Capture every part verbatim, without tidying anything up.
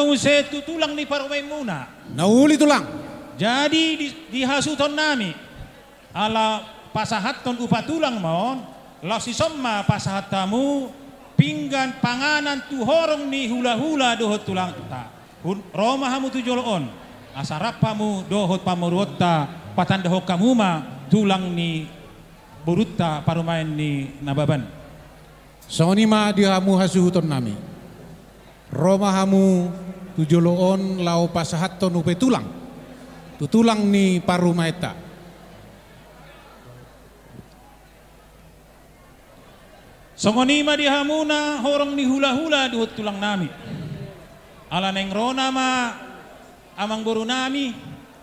muse tu tulang ni parumaenmuna. Na uli tulang. Jadi di, dihasuhuton nami, ala pasahathon upa tulang ma on, laos dison ma pasahat hamu pinggan panganan tu horong ni hulahula dohot tulangta. Hun-, ro ma hamu tu jolo on, asa rap hamu dohot pamoruonta, patandahon hamu ma tulang ni borunta parumaen ni Nababan. Songon i ma di hamu hasuhuton nami. Ro ma hamu tu jolo on laho pasahathon upa tulang tu tulang ni parumaenta. Songon i ma di hamuna horong ni hulahula dohot tulang nami. Ala naeng ro nama amangboru nami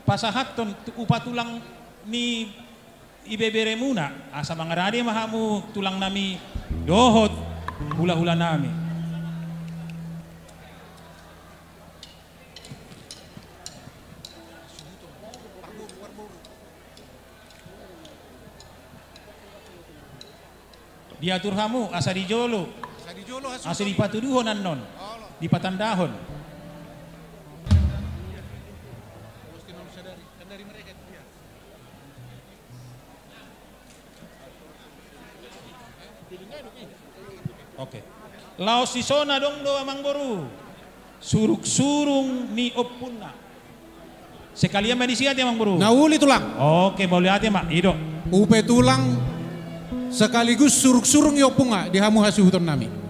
pasahathon tu-, upa tulang ni ibeberemuna, asa mangarade ma hamu tulang nami dohot hulahula nami. Diatur hamu, asa di jolo. Asa di jolo, asa dipatuduhon annon. Dipatandahon. Oke. Laos dison adong do amangboru surungsurung ni ompunna. Sekalian ma disi ate amangboru. Na uli tulang. Oke, mauliate ma, i do. Upa tulang sekaligus surungsurung ni ompunna di hamu hasuhuton nami.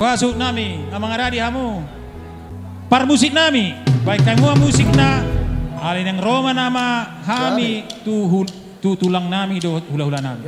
Hasuhut nami, na mangarade hamu. Parmusik nami, baen hamu ma musikna, alai naeng ro ma nama hami tu hul-, tu tulang nami dohot hulahula nami.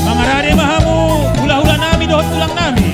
Mangarade ma hamu hulahula nami dohot tulang nami.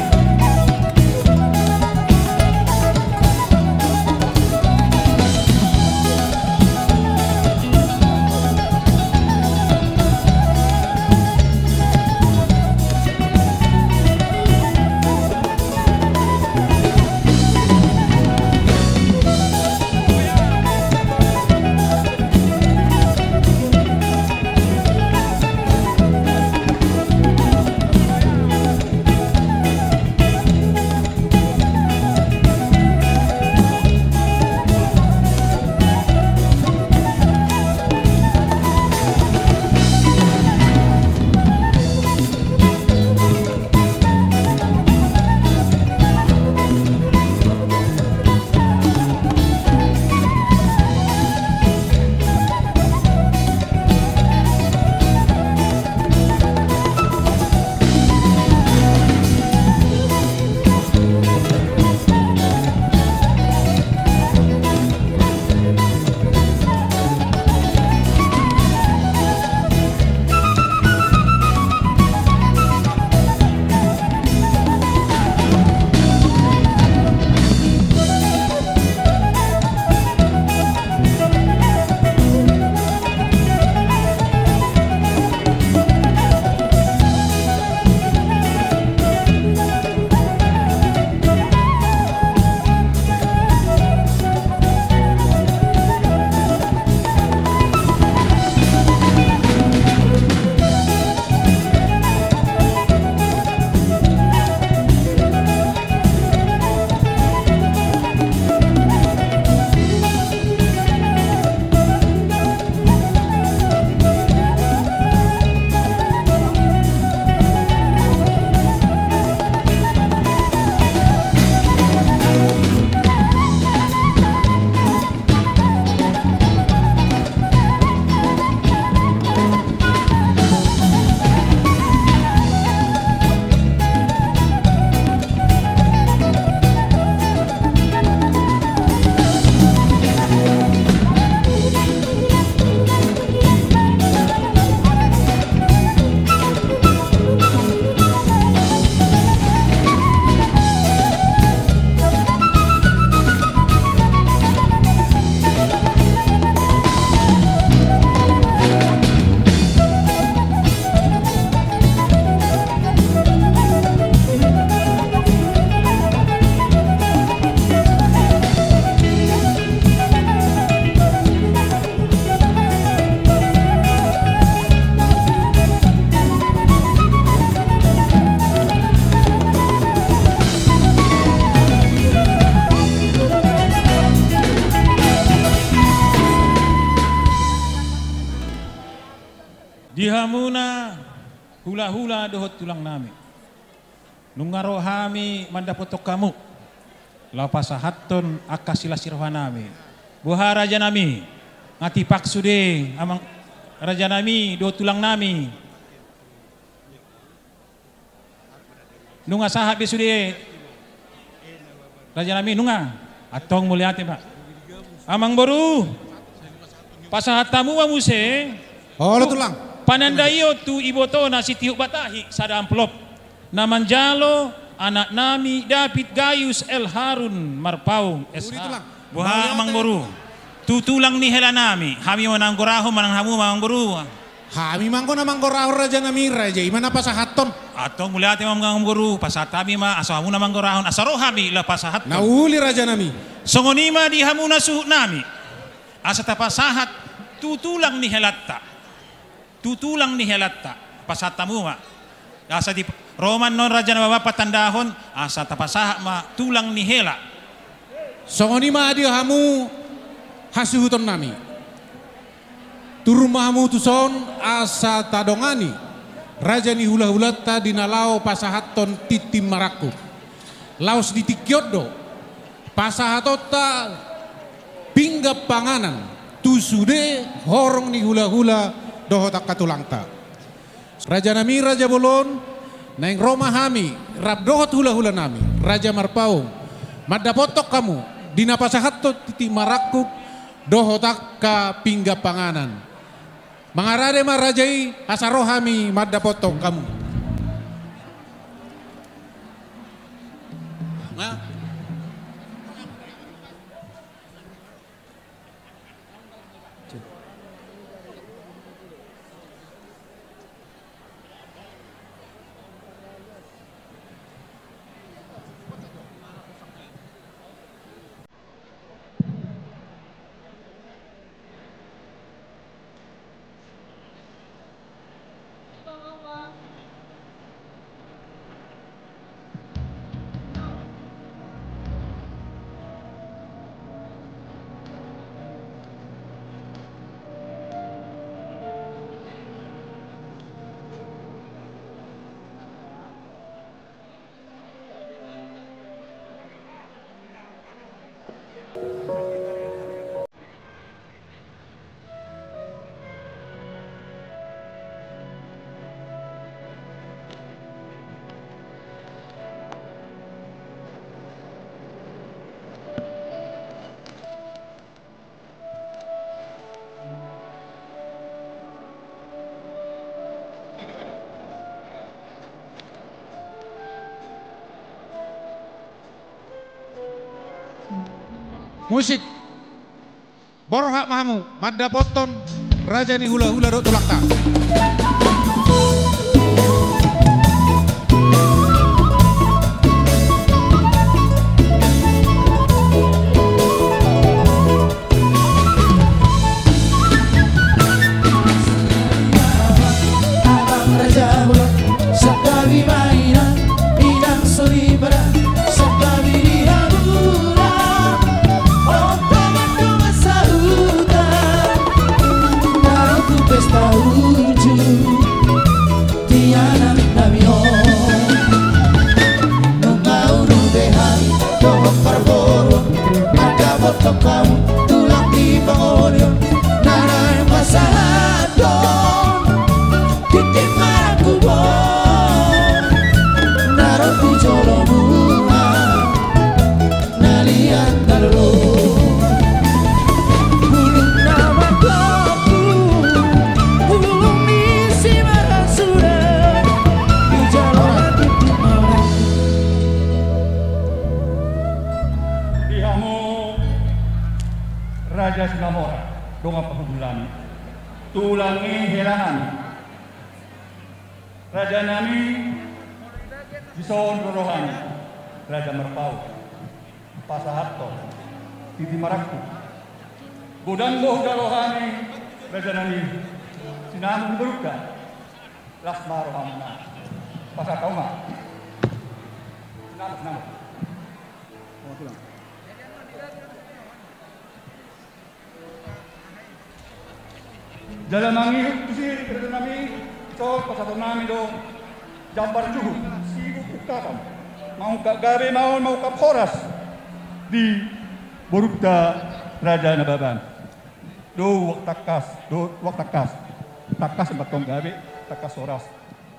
Hamuna hulahula dohot tulang nami. Nunga ro hami mandapothon hamu laho pasahathon angka silas ni roha nami. Boha raja nami, nga tipak sude amang raja nami dohot tulang nami. Nunga sahat be sude raja nami, nunga. Antong mauliate ma. Amang boru, pasahat hamu ma muse. Olo tulang. Panandaion tu ibotona Sitiuk Batahi sada amplop na manjalo anak nami David Gayus El Harun Marpaung S H. Uli tulang. Boha amang boru, tu tulang ni hela nami, hami ma na manggorahon manang hamu ma amang boru? Hami ma anggo na manggorahon raja nami, raja i ma na pasahathon. Antong mauliate ma amang boru, pasahat hami ma, asa hamu na manggorahon, asa ro hami laho pasahathon. Na uli raja nami. Songon i ma di hamu na suhut nami, asa tapasahat tu tulang ni helanta. Tu tulang ni helanta, pasahat hamu ma. Asa di ro ma annon raja na baba patandahon, asa tapasahat ma tulang ni hela. Songon i ma di hamu hasuhuton nami. Turun ma hamu tuson asa tadongani raja ni hulahulanta di na laho pasahathon tintin marangkup. Laos di tingki on do pasahatonta pinggan panganan tu sude horong ni hulahula dohot angka tulangta. Raja nami, raja bolon, naeng ro ma hami rap dohot hulahula nami, raja Marpaung, mandapothon hamu di na pasahathon tintin marangkup dohot angka pinggan panganan. Mangarade ma raja i asa ro hami mandapothon hamu. Musik. Borhat ma hamu mandapothon raja ni hulahula dohot tulangta. Abang raja bolon, santabi ma inang, inang soripada, santabi di hamu ra. On pe mandok sahuta, na ro tu pesta unjuk, di anak nami on. Nunga ulu be hami dohot parboruon, mandapothon hamu tulang di pangolian, na naeng pasahathon tintin marangkup on, na ro tu jolo muna, na liat na lolo. Bulung na margoku, bulung ni simarasuda, di jolo na tintin marangkup. Di hamu Raja Sinamora, dongan pahundul nami, tulang ni hela nami. Raja nami, dison ro roha ni Raja Marpaung pasahathon tintin marangkup. Godang do huda roha ni raja nami, sinamot ni borungta. Las ma rohamuna. Pasahat hamu ma. Sinamot, sinamot. Jala mangihut tusi raja nami. Pasahaton nami do jambar juhut, sibuk ungkapan, mangungkap gabe ma on, mangungkap horas di borunta Raja Nababan. Dohot tangkas, dohot tangkas. Tangkas ma tong gabe, tangkas horas.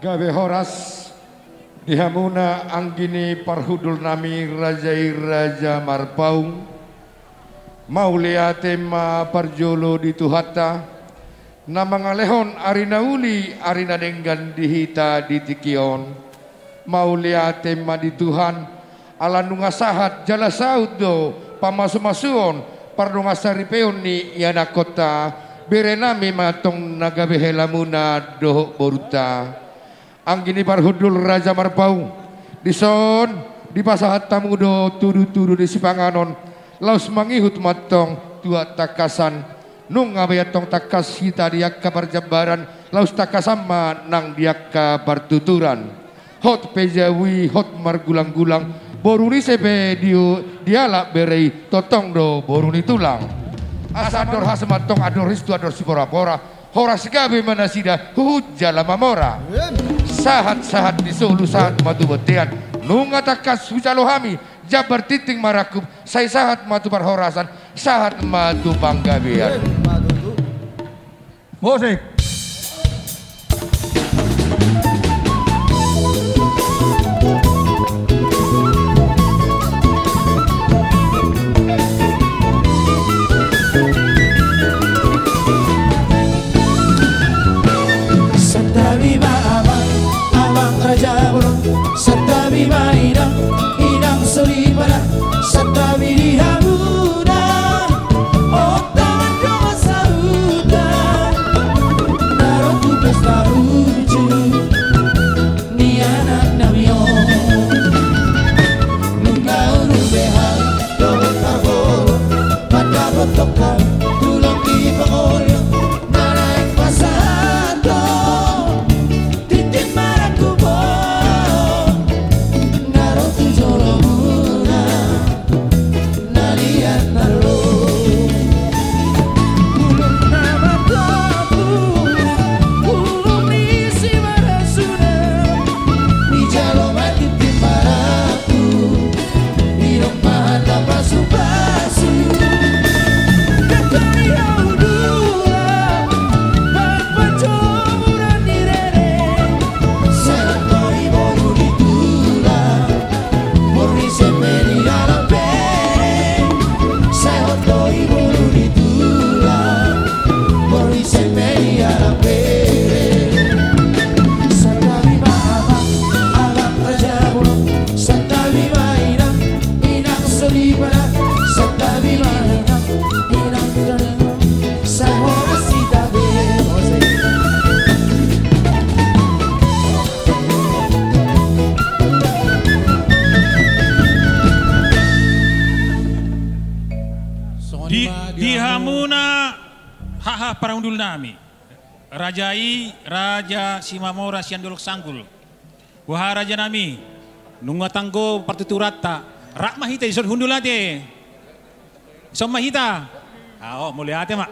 Gabe horas di hamuna anggi ni parhundul nami raja i, Raja Marpaung. Mauliate ma parjolo di Tuhanta, na mangalehon ari na uli, ari na denggan di hita di tingki on. Mauliate ma di Tuhan, ala nunga sahat jala saut do pamasumasuon, pardongan saripeon ni ianakkonta, bere nami ma tong na gabe helamuna dohot borunta. Anggi ni parhundul Raja Marpaung, dison dipasahat hamu do tudutudu ni sipanganon, laos mangihut ma tong tu angka tangkasan. Nunga be antong tangkas hita di angka parjambaran, laos tangkasan ma nang di angka partuturan. Hot pe jabu i, hot margulanggulang, boru ni ise pe di, dialap bere i, tongtong do boru ni tulang. Asa andor haso ma antong, andor ristu, andor siporapora, horas gabe ma nasida, huhut jala mamora. Sahatsahat ni solu, sahat ma tu bontean. Nunga tangkas hujalo hami jambar tintin marangkup, sai sahat ma tu parhorasan, sahat ma tu panggabean. Musik. Santabi ma amang, amang raja bolon, santabi ma inang, inang soripada, santabi di hamuna. Onta mandongan sahuta na ro tu pesta uju ni anak nami on. Nunga ulu be hami dohot parboru, mandapot tongka tulang di pangoli on, na naeng pasahathon tintin marangkup on, na ro tu jolomuna. Na liat na ro. Bulung na margopu, bulung ni simarasuna. Dijalo ma tintin marangkup, didok ma hata pasupasu. Dangka ni hau dula, mampanjomuran ni rere. Sai hot do i boru ni tulang. Boru ni ise pe dialap bere, sai hot do i boru ni tulang. Boru ni ise pe dialap bere. Santabi ma amang, amang raja bolon, santabi ma inang, inang soripada, santabi ma inang, inang soripada. Sai horas hita be. Di, di hamuna haha parhundul nami. Raja i, Raja Simamora sian Dolok Sanggul. Boha raja nami, nunga tanggo partuturanta, rap ma hita dison hundul ate. Dison ma hita. Aho, mauliate ma.